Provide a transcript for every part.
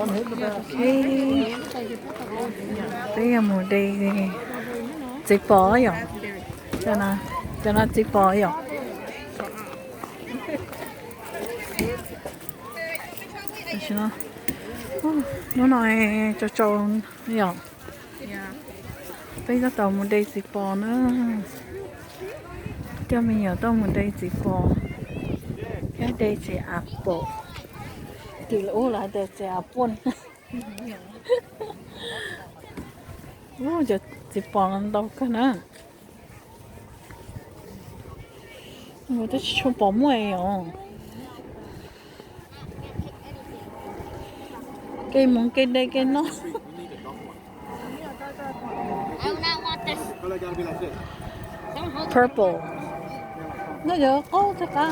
Peb yuav mus de txiv pos yom. Cov no txiv pos yom. Hnub no tsau tsau yom. Peb tab tom mus de txiv pos na. Coj me nyuam tuaj mus de txiv pos thiab de txiv apple. Tim lawv ub lawv hais tias txiv apple. Cov txiv pos no ntau kawg na. Tab sis tsis tshua pom muaj os. Kev mus kev de kev noj. Purple. No yog qaub tag qab.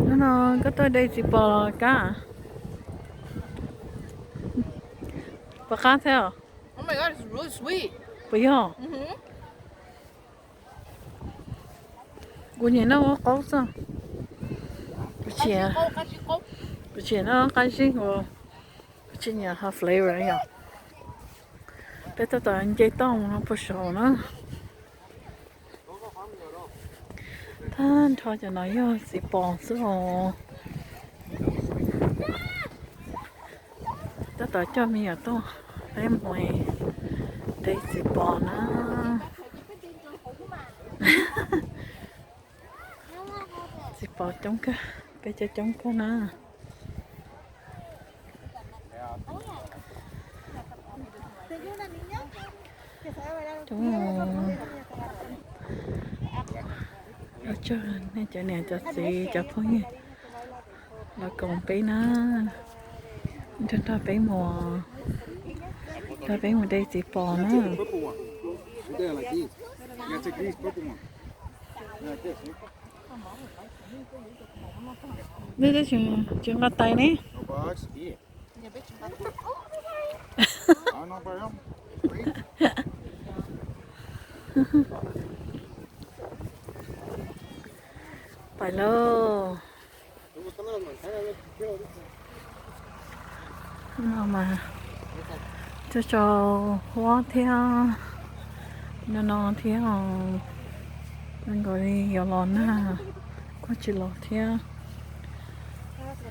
Hnub no koj tuaj de txiv pos los kab? Puas qab thiab? Puas yog? Kuv nyiam noj qaub xwb. Kuv tsis nyiam noj qab zib, kuv tsis nyiam hot flavor yom. Peb tab tom nce toj mus no puag saud na. Tag nrho cov no yog txiv pos xwb os. Tab tom coj me nyuam tuaj, peb mus de txiv pos na. Txiv pos coob kawg, peb coob coob kawg na. Coob. Ua tsaug nej cov niam cov txiv cov phooj ywg los koom peb na. Nrog nrog peb mus, nrog peb mus de txiv pos na. Nej twb tsis nqa tais ne. Pais lauj. No mas tso tso huab thiab no no thiab, zoo nkaus li yuav los nag kuj tsis los thiab.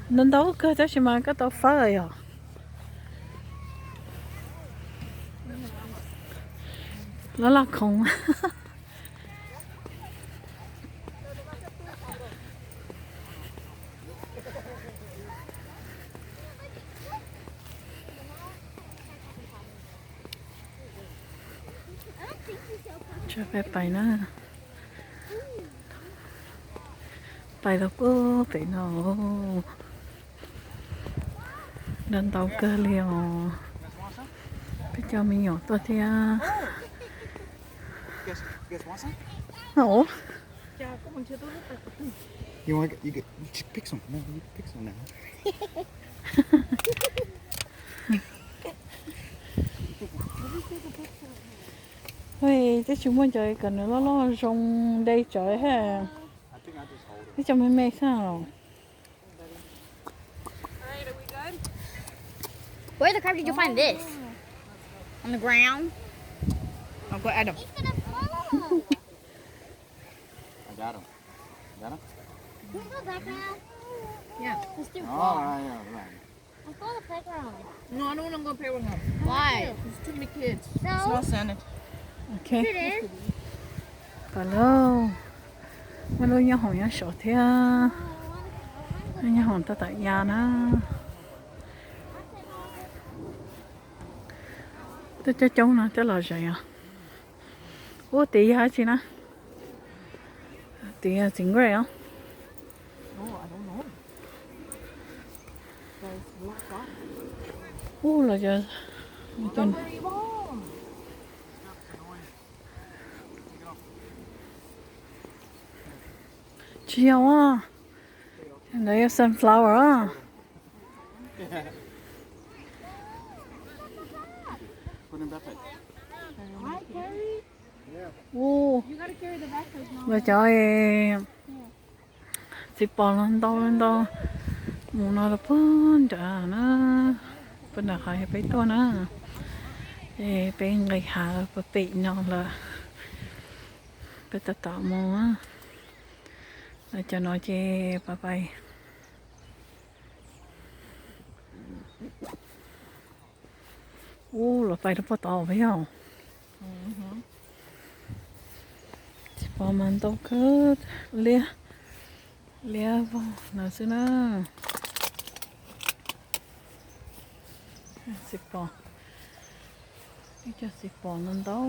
Ntau ntau kawg tab sis mas koj tau fawb yom. Loj loj khoov. Tso peb pais na. Pais tau puag pem no. Ntau ntau kawg li os. Peb coj me nyuam tuaj thiab. Tab sis muaj cov kom nws loj loj zoo de tsawv thiab. Peb coj me me xwb os. Where the crap did you find this? On the ground? I'll go at him. I got him. Got him? Can we go back now? Yeah. Let's do All right, all right. Let's go to the playground. No, I don't want to go playground. Why? There's too many kids. No. It's not Santa. Okay. Yes, it is. Pais lauj. Muaj lub nyob hoom nyob saud thiab. Lub nyob hoom tab tom ya na. Twb coob coob no twb los zeem os. Ub, tid yog dab tsi na? Tid yog txiv nkuaj os. Ub, los tsis yog a. Ntawd yog sunflower a. Ua, los cov txiv pos los ntau ntau mus no los puag nrad na, puag nram qhov peb tuaj na. Ces peb nqis hav puag pem no lawm, peb tab tom mus na. Los cov no ces pais pais. Ub, los pais rau puag tod peb yog. Txiv pos mas ntau kawg, liab liab vog no xwb na. Txiv pos, ib co txiv pos no ntau,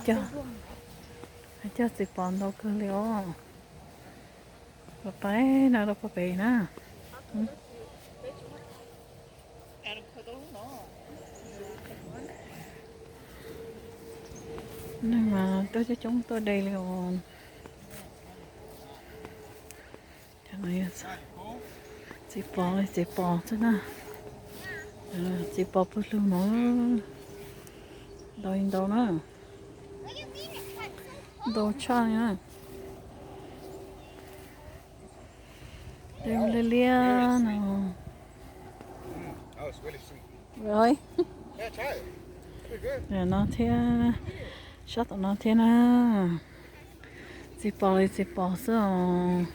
cog txiv pos ntau kawg li os. Pais no rau puag pem na. Neeg mas tuaj coob coob tuaj de li os. Txiv pos li txiv pos xwb na. Txiv pos pawg lug no ntau li ntau na. Ntau tshaj li na. Liab liab no. Rồi. No thiab, sab tom no thiab na. Txiv pos li txiv pos xwb os.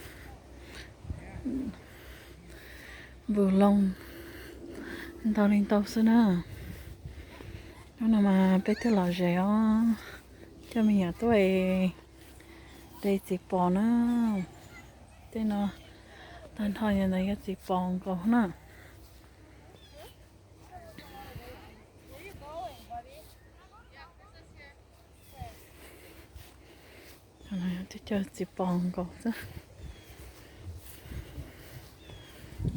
Npus loo ntau li ntau xwb na. Hnub no mas peb tuaj lom zem os, coj me nyuam tuaj de txiv pos na. Tej no tag nrho ntawd yog txiv pos nkaus na. Tej cov txiv pos nkaus xwb.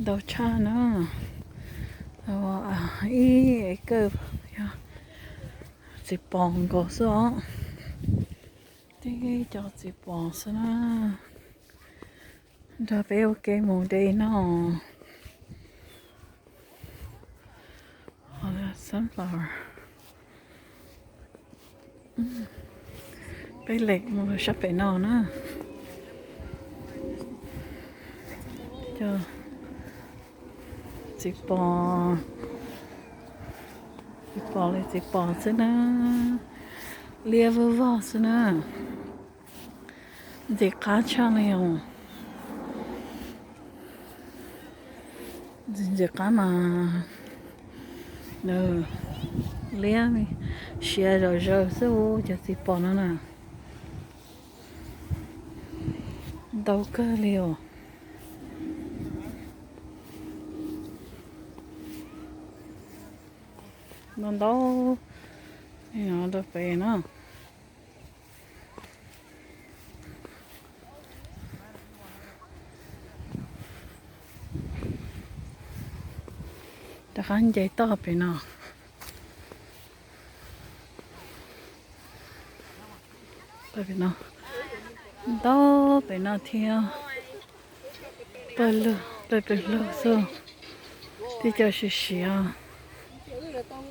Ntau tshaj na. Ib acre yog txiv pos nkaus xwb os. Tib co txiv pos xwb na. Nrog peb ua ke mus de noj. Sunflower. Peb lem mus sab pem no na. Cov txiv pos, txiv pos li txiv pos xwb na. Liab vog vog xwb na. Ntxim qab tshaj li os. Ntxim qab mas nws liab siav zom zaws xwb cov txiv pos no na. Ntau kawg li os. Ntau ntau li no rau pem na. Rov qab nce toj pem no. Ntau pem no thiab. Pawg lug, pawg lug xwb. Tib co siav siav.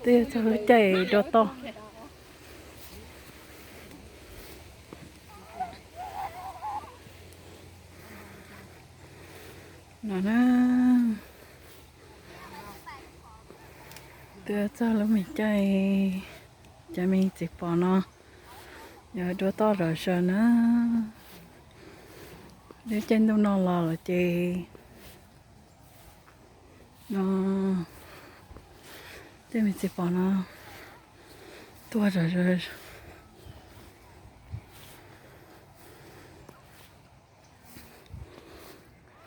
Twb yog txog lub caij dua toj. No na, twb txog lub me caij, cov me txiv pos no yuav dua toj zom zaws na. Lub caij ntuj no los lawm ces no, tej me txiv pos no tuag zom zaws.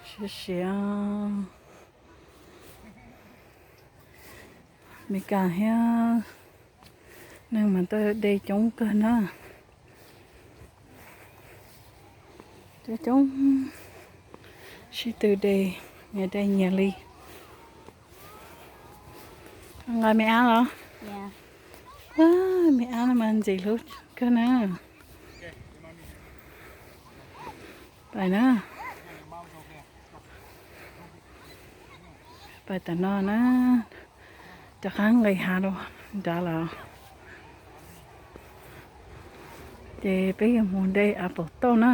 Siav siav. Meskas thiab neeg mas tuaj de coob kawg na. Coob coob, sib tw de, nyias de nyias li. Nqa me ab los? Me ab no mas ntxim hlub kawg na. Pais na. Pais tam no na. Rov qab nqis hav rau nrad lawm. Ces peb yuav mus de apple tauj na.